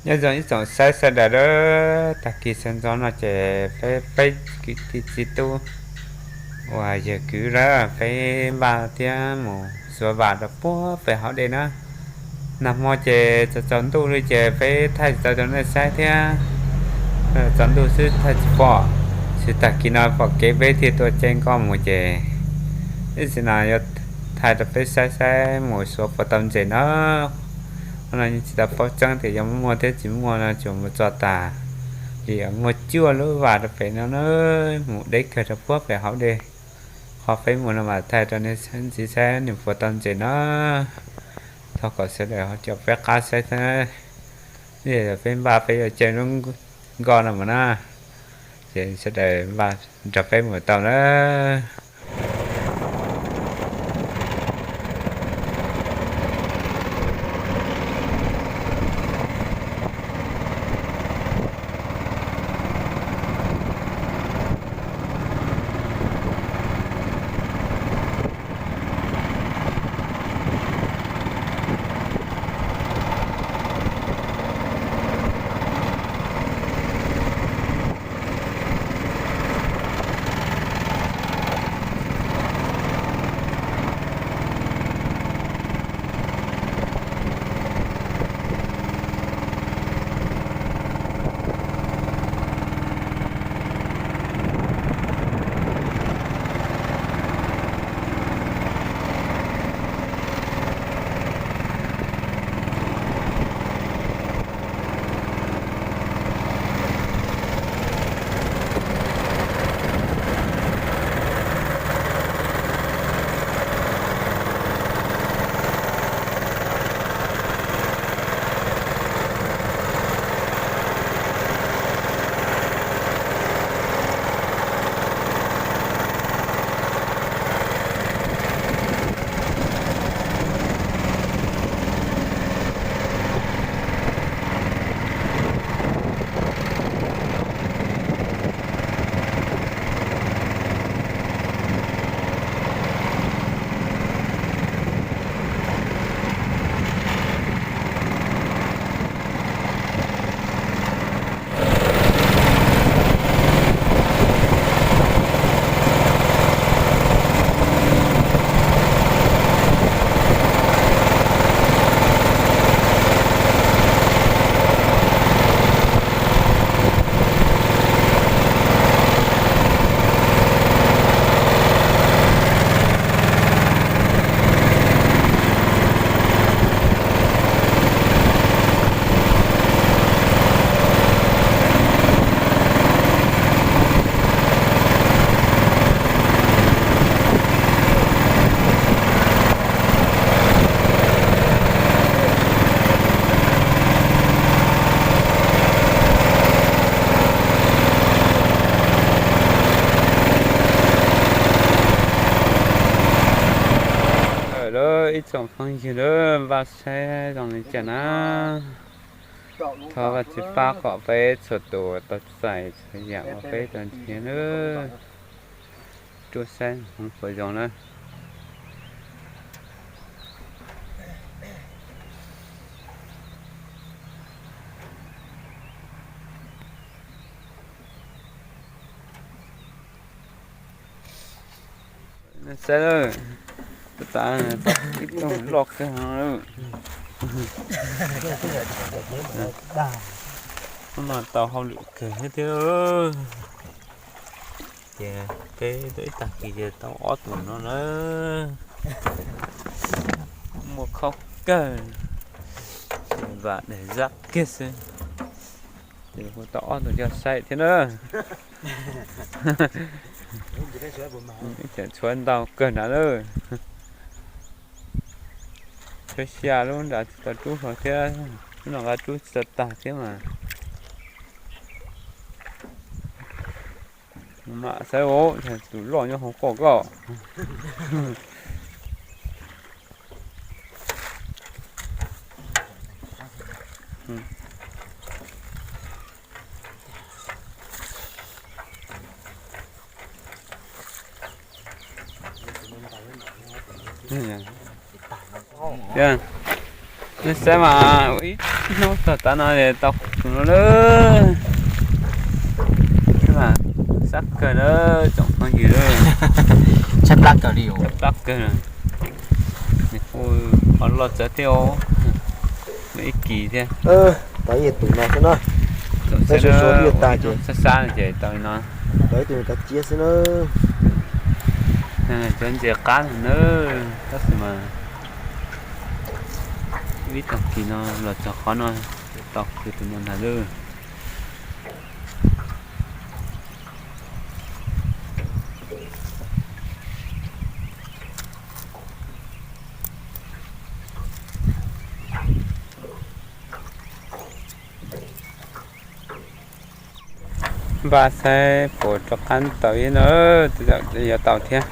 Nyob zoo ib tsoom saib sawv daws, tag kis sawv ntxov no ces peb peb kwv tij txiv tub uas yawg kwv lawm peb npaj thiab mus xuav vas rau puag pem hauv dej na. Nag hmo ces tsaus tsaus ntuj li ces peb thaij tsis tau rau nej saib thiab, tsaus ntuj xwb thaij tsis pom. Tsis tag kis no pom kev peb thiaj tuaj caij nkoj mus ces ib txhis no yuav thaij rau peb saib saib mus xuav puas tau ntses na. Qhov no yeej tsis tau paub tseeb tias yuav muaj thiab tsis muaj no tsuas mus txog tas, vim muaj cuaj lub vas rau pem no na, mus deb kawg rau puag pem hauv dej. Qhov peb mus no mas thaij rau nej ntxiv saib nws puas tau ntses na. Thov kom sawv daws ho coj peb qab saib thiab. Peb npaj peb yuav caij lub nkoj no mus na, ces sawv daws npaj nrog peb mus tau na. Lawm ib tsoom phooj ywg, npaj saib zoo li cas na. Thov Vajtswv pab kom peb txhua tus tau txais txhua yam uas peb tau nrhiav nawb. Rub saib hmoov puas zoo na. Saib lawm, tab tom ib tug loj kawg no lawm. Hnub no tau hauj lwm kawg thiab. Ces peb tuaj ib tag kis ces tau ob tug no na. Muaj khaub kawg, vam daim zab kiag xwb. Ces kuv tau ob tug coj saib thiab na. Ib txhia tshuav ntau kawg nrad lawm. Tshuav xya lub nrad tsis tau rub hlo thiab, lub no nqa rub tsis tau tag thiab mas. Mam saib os, tus loj nyob hauv koj koj. Saib mas ib Ib hnub tag tav no tau tus no lawm. Sab kawg na, tsoom phooj ywg lawm. Tshaib plab kawg li, plab kawg. Nws kuj ho loj txawv thiab os, muaj ib kis thiab. Tau ib tus no xwb na. Tsoom sab sab ces tau li no. Tau ib tug kav cia xwb na. Cov ntses qab na, tab sis mas ib tag kis no los txog qhov no, tau kiag tus no ntag lawm. Npaj saib puas rov qab tau ib no, yuav tau thiab.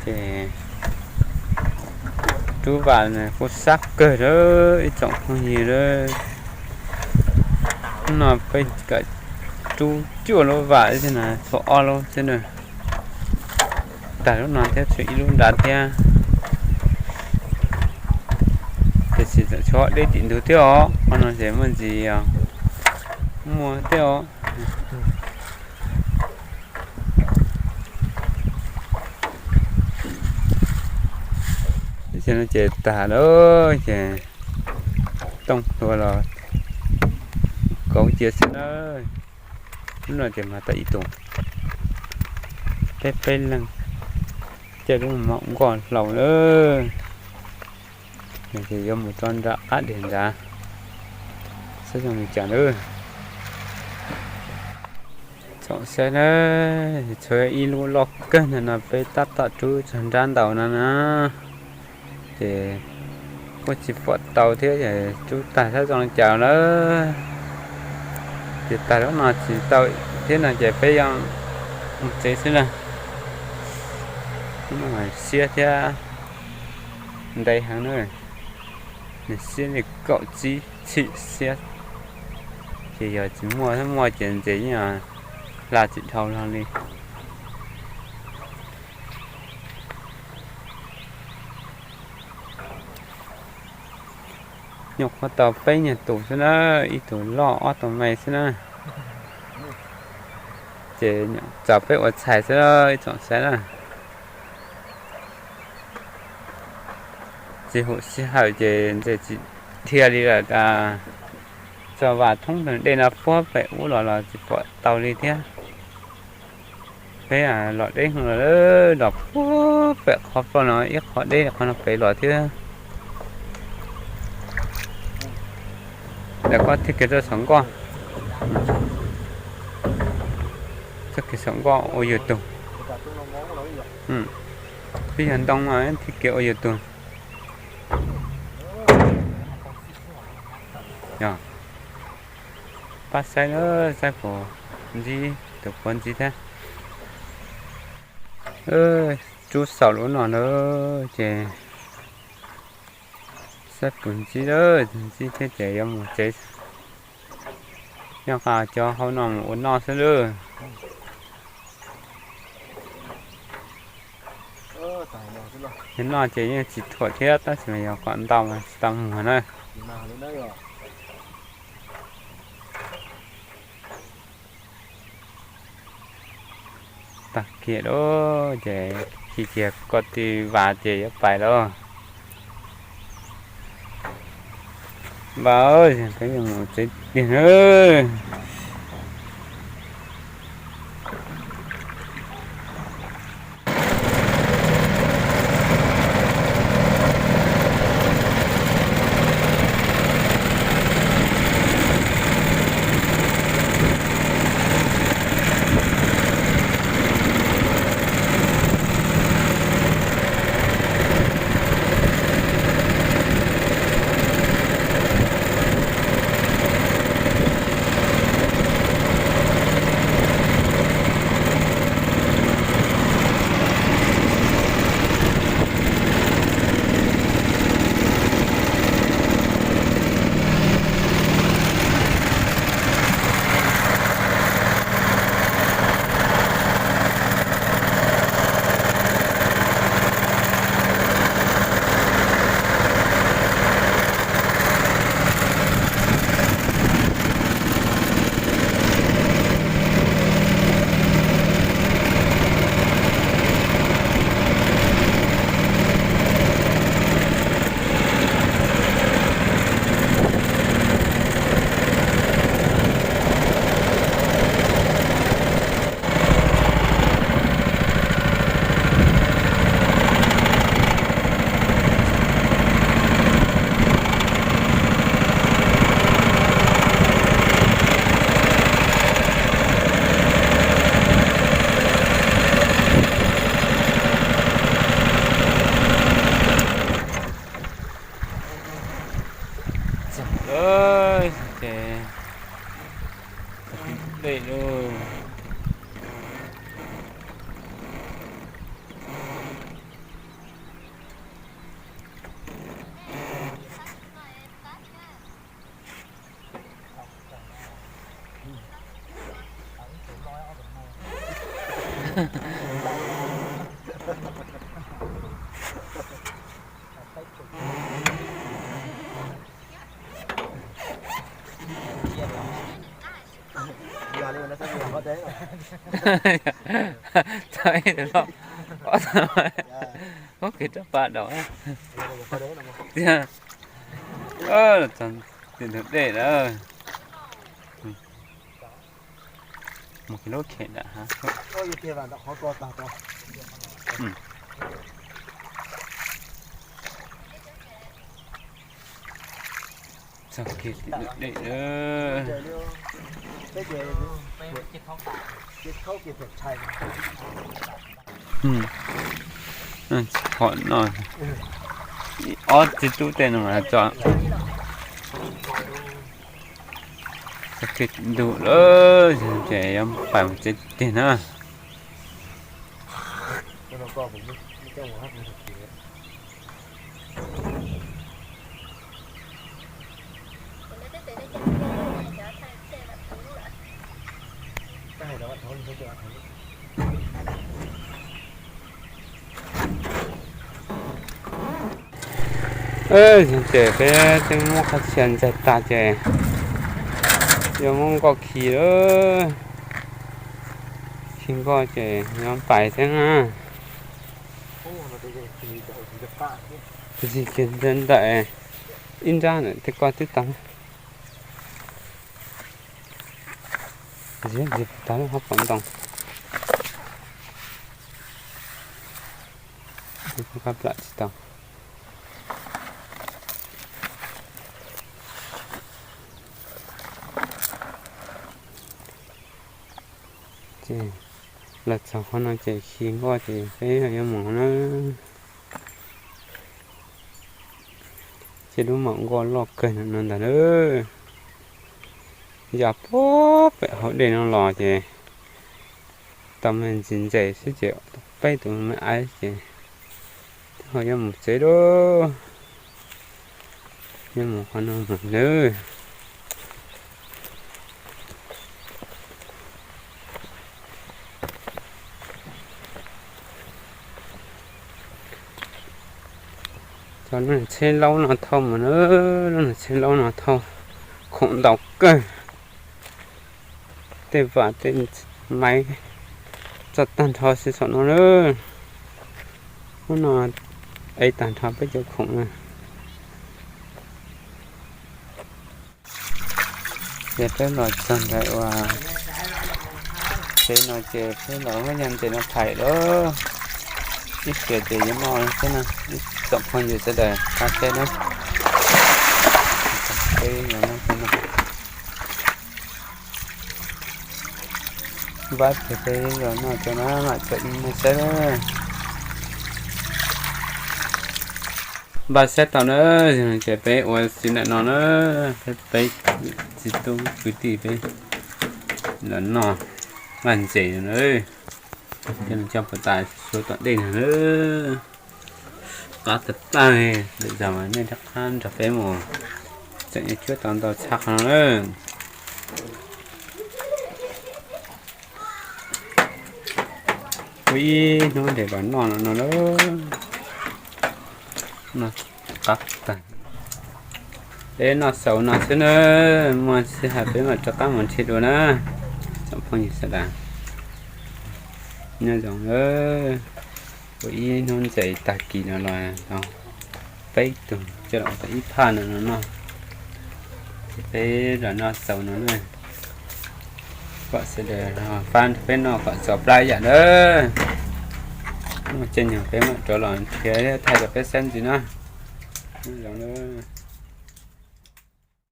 Ces rub vas kuj sab kawg lawm ib tsoom phooj ywg lawm. Hnub no peb kam rub cuaj lub vas thiab na, tshuav ob lub xwb na. Tag lub no thiab tshuav ib lub nrad thiab. Tiam sis tseem tshuav deb tim ntug thiab os, qhov no ces muaj ntsis muaj thiab os. Ces no ces tag lawm ces tooj hlua los kauv cia xwb na. Lub no ces mag tau ib tug, peb peb leeg caij lub mom nkoj hlau lawm. Ces yuav mus tso nram qab deg nrad, saib zoo li cas lawm. Tsoom saib na, tshuav ib lub loj kawg no no peb tab tom rub txog nrab ntaus no na. Ces kuj tsis pom tau thiab, rub tag saib zoo li cas na. Ces tag lub no tsis tau thiab no ces peb yuav mus tsev xwb na. Siab thiab ntev heev na, nws siab li kaum tsib tshim siab. Ces yog tsis muaj, muaj ces ntses yeej hla tsis dhau hlo li. Nyuam qhuav tau peb nyuag tus xwb na, ib tug loj ob tug me xwb na. Ces nyuam txaus peb ua txhais xwb ib tsoom saib na. Tsis hum sij hawm ces ntses tsis dhia li lawm. Tso vas thoob ntawm dej no puag pem ub los los tsis pom tau li thiab. Peb los deb heev los, los puag pem qhov ploj no ib qho deb qhov no pem los thiab. Ntawm koj thij kiag rau saum nkoj, txoj kev saum nkoj ua yus tug. Twb yog ntoo no thij kiag ua yus tug. Yog, pab saib na, saib puas ntsib tus puav ntxiv thiab. Rub xaus lub no na, ces saib puas ntsib, ntsib thiab ces yuav mus tsev. Nyob qhov cov hauv no mus ua noj xwb lawm. Yog noj ces yeej tsis thuam thiab tab sis mas yog kom ntau mas tsis tau muag na. Tag kiag lawm ces khi kiag ko tw vas ces yuav pais lawm. Npawg, peb yuav mus tsev tiag na. Tau ib tug loj, ob tug, ub, kev rov pab daus. Tiag, txog tim ntug dej lawm. Mus kiag lub khem dam hav. Txog kiag tim ntug dej lawm. Qhov no, ob txiv tub tej no mas tso, txog kiag tim ntug lawm ces yuav pais mus tsev tiag na. Ces peb twb muab qhov txhia ntxaig tag ces yuav muab nkoj khi lawm. Khi nkoj ces yuav pais thiab na. Ntxig kiag ntawm ib nrab ntawm tej ko twb tau. Ntxig ntxig puas tag lub hauv paus ntoo. Qab plam tsis tau. Ces los txog qhov no ces khi nkoj ces peb yuav mus na. Ces lub maum nkoj loj kawg no ntag na. Yog puag pem hauv dej no los ces tau me ntsis ntses xwb ces peb tus me aiv ces twb ho yuav mus tsev lawm. Yuav mus qhov no mus nawb. Cov lub tsheb laub no thauj mus na, lub tsheb laub no thauj khoom ntau kawg. Tej vam tej maiv txog tag nrho xwb saum no na. Hnub no ev tag nrho peb cov khoom na. Ces peb los txog ntawm uas tsev no ces peb los muab yog ntses no thaiv lawm. Ib pliag ces yuav noj xwb na. Ib tsoom phooj ywg sawv daws pab seb na. Peb yuav noj xwb no. Npaj tias peb yuav noj rau na, mam tso ib noj saib na. Npaj saib tau na, ces peb ua si ntawm no na, peb txiv tub kwv tij peb los noj vaj ntses na. Coj puas tas suav tom dej no na. Qab tag plaj li, lwm zaus mas nej rov qab nrog peb mus tseem yuav cuab tau ntau tshaj qhov no na. Ua ib hnub ntev los noj no no lawm. Noj qab tag. Peb noj xaus no xwb na, muaj sij hawm peb mam rov qab mus nrhiav dua na. Tsoom phooj ywg sawv daws, nyob zoo. Ua ib hnub ntses tag kis no los peb tug coj los ua tau ib phaj no no noj. Ces peb los noj xaus no na. Kom sawv daws pab peb noj kom txaus plab yam na. Muaj caij nyoog peb mam rov los nrhiav thiab thaij rau peb saib ntxiv na. Nyob zoo na.